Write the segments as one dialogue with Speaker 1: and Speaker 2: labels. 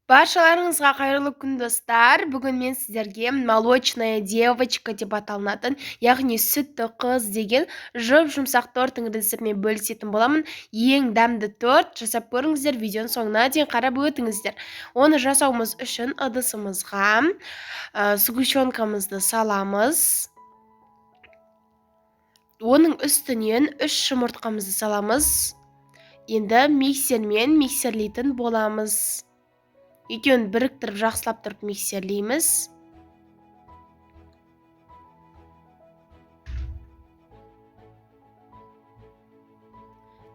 Speaker 1: Баршаларыңызға қайырлы күн, достар! Бүгін мен сіздерге «Молочная девочка» деп аталынатын, яғни сүтті қыз деген жұп-жұмсақ торттың рецептімен бөлісетін боламын. Ең дәмді торт, жасап көріңіздер, видеоның соңына дейін қарап өтіңіздер. Оны жасауымыз үшін ыдысымызға сгущенкамызды саламыз. Оның үстінен 3 жұмыртқамызды саламыз. Енді миксермен миксерлейтін боламыз. Екеуін біріктіріп, жақсылап тұрып миксерлейміз.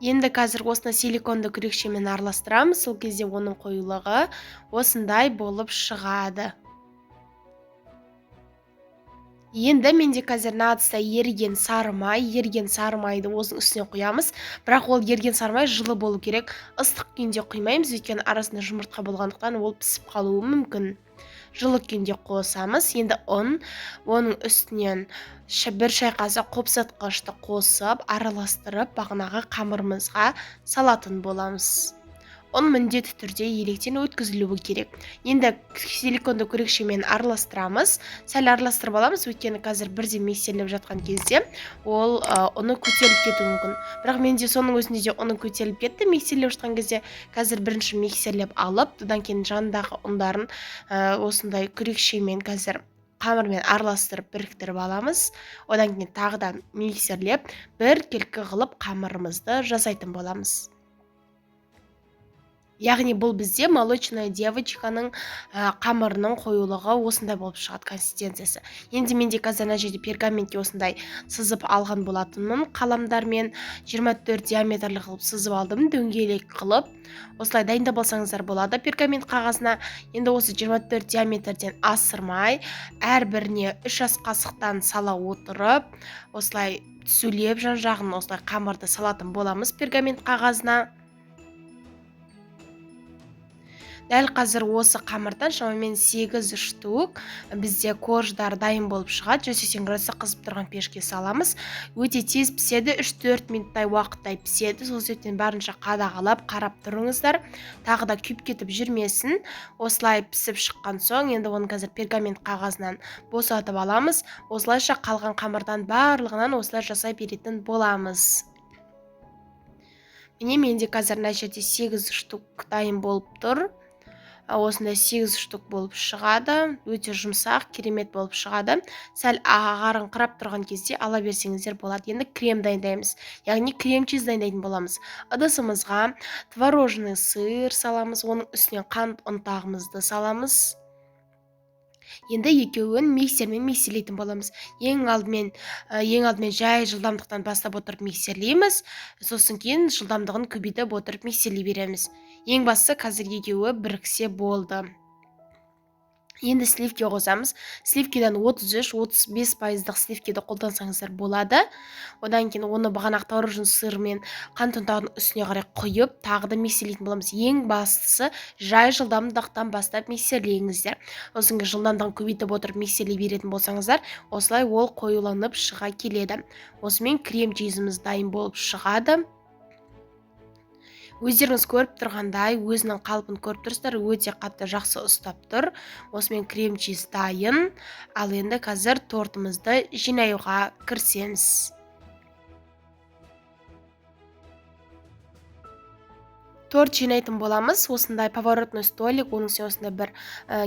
Speaker 1: Енді қазір осыны силиконды күрекшемен араластырамыз. Сол кезде оның қоюлығы осындай болып шығады. Енді менде қазір мына ыдыста еріген сары май, еріген сары майды осының үстіне құямыз. Бірақ ол еріген сары май жылы болу керек. Ыстық күйінде құймаймыз, өйткені арасында жұмыртқа болғандықтан ол пісіп қалуы мүмкін. Жылы күйінде қосамыз. Енді ұн, оның үстінен бір шай қасық қопсытқышты қосып, араластырып, бағанағы қамырымызға салатын боламыз. Ұн міндетті түрде електен өткізілуі керек. Енді силиконды күрекшемен араластырамыз. Сәл араластырып аламыз, өйткені қазір бірден миксерлеп жатқан кезде ол ұны көтеріліп кетуі мүмкін. Бірақ менде соның өзінде де ұны көтеріліп кетті миксерлеп жатқан кезде. Қазір бірінші миксерлеп алып, одан кейін жанындағы ұндарын осындай күрекшемен қазір қамырмен араластырып біріктіріп аламыз. Одан кейін тағы да миксерлеп бір келкі қылып қамырымызды жасайтын боламыз. Яғни бұл бізде молочная девочканың қамырының қоюлығы осындай болып шығады, консистенциясы. Енді менде қазір мына жерде пергаментке осындай сызып алған болатынмын. Қаламдармен 24 диаметрлі қылып сызып алдым, дөңгелек қылып. Осылай дайындап алсаңыздар болады пергамент қағазына. Енді осы 24 диаметрден асырмай, әрбіріне 3 ас қасықтан сала отырып, осылай түзулеп жан-жағын осылай қамырды салатын боламыз пергамент қағазына. Дәл қазір осы қамырдан шамамен 8 штук бізде корждар дайын болып шығады. 180 градуста қызып тұрған пешке саламыз. Өте тез піседі, үш-төрт минуттай уақыттай піседі. Сол себептен барынша қадағалап, қарап тұрыңыздар. Тағы да күйіп кетіп жүрмесін. Осылай пісіп шыққан соң, енді оны қазір пергамент қағазынан босатып аламыз. Осылайша қалған қамырдан барлығынан осылай жасай беретін боламыз. Міне менде қазір мына жерде 8 штук дайын болып тұр. Осындай 8 штук болып шығады. Өте жұмсақ, керемет болып шығады. Сәл ағарыңқырап тұрған кезде ала берсеңіздер болады. Енді крем дайындаймыз. Яғни крем чиз дайындайтын боламыз. Ыдысымызға творожный сыр саламыз, оның үстіне қант ұнтағымызды саламыз. Енді екеуін миксермен миксерлейтін боламыз. Ең алдымен жай жылдамдықтан бастап отырып миксерлейміз. Сосын кейін жылдамдығын көбейтіп отырып миксерлей береміз. Ең бастысы қазір екеуі біріксе болды. Енді сливки қосамыз. Сливкиден отыз үш, отыз бес пайыздық сливкиді қолдансаңыздар болады. Одан кейін оны бағанағы творожный сыр мен қант ұнтағының үстіне қарай құйып, тағы да миксерлейтін боламыз. Ең бастысы жай жылдамдықтан бастап миксерлеңіздер. Сосын кейін жылдамдығын көбейтіп отырып миксерлей беретін болсаңыздар, осылай ол қоюланып шыға келеді. Осымен крем чизіміз дайын болып шығады. Өздеріңіз көріп тұрғандай, өзінің қалпын көріп тұрсыздар, өте қатты жақсы ұстап тұр. Осымен крем чиз дайын. Ал енді қазір тортымызды жинауға кірісеміз. Торт жинайтын боламыз. Осындай поворотный столик, оның үстіне осындай бір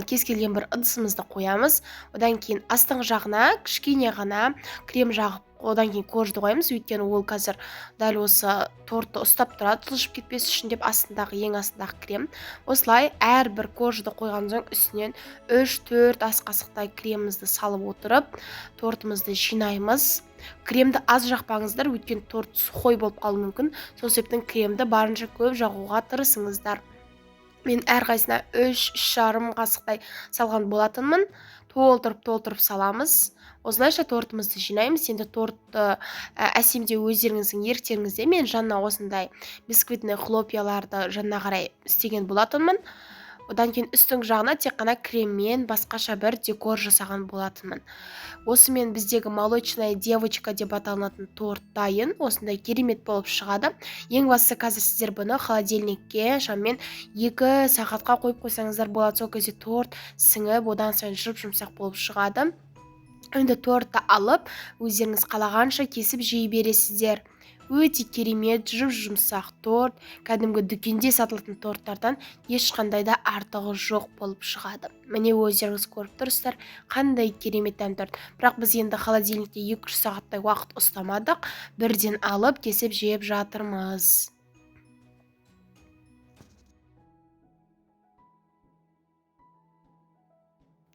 Speaker 1: кез келген бір ыдысымызды қоямыз. Одан кейін астыңғы жағына кішкене ғана крем жағып, одан кейін коржды қоямыз, өйткені ол қазір дәл осы тортты ұстап тұрады, жылжып кетпес үшін деп ең астындағы крем. Осылай әрбір коржды қойған соң үстінен үш-төрт ас қасықтай кремімізді салып отырып, тортымызды жинаймыз. Кремді аз жақпаңыздар, өйткені торт сухой болып қалуы мүмкін. Сол себептен кремді барынша көп жағуға тырысыңыздар. Мен әрқайсысына үш, үш жарым қасықтай салған болатынмын. Толтырып-толтырып саламыз. Осылайша тортымызды жинаймыз. Енді тортты әсемдеу өздеріңіздің еріктеріңізде. Мен жанына осындай бисквитный хлопьяларды жанына қарай істеген болатынмын. Одан кейін үстіңгі жағына тек қана креммен басқаша бір декор жасаған болатынмын. Осымен біздегі молочная девочка деп аталынатын торт дайын. Осындай керемет болып шығады. Ең бастысы, қазір сіздер бұны холодильникке шамамен 2 сағатқа қойып қойсаңыздар болады. Сол кезде торт сіңіп, одан сайын жұп-жұмсақ болып шығады. Енді тортты алып, өздеріңіз қалағанша кесіп жей бересіздер. Өте керемет, жұп-жұмсақ торт, кәдімгі дүкенде сатылатын торттардан ешқандай да артығы жоқ болып шығады. Міне, өздеріңіз көріп тұрсыздар, қандай керемет дәмді торт. Бірақ біз енді холодильникте 2-3 сағаттай уақыт ұстамадық, бірден алып кесіп жеп жатырмыз.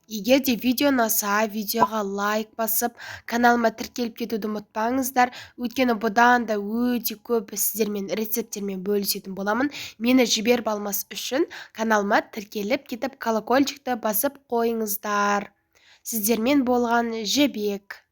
Speaker 1: Егер де видео ұнаса, видеоға лайк басып, каналыма тіркеліп кетуді ұмытпаңыздар. Өйткені бұдан да өте көп сіздермен рецепттермен бөлісетін боламын. Мені жіберіп алмас үшін каналыма тіркеліп кетіп, колокольчикті басып қойыңыздар. Сіздермен болған Жібек.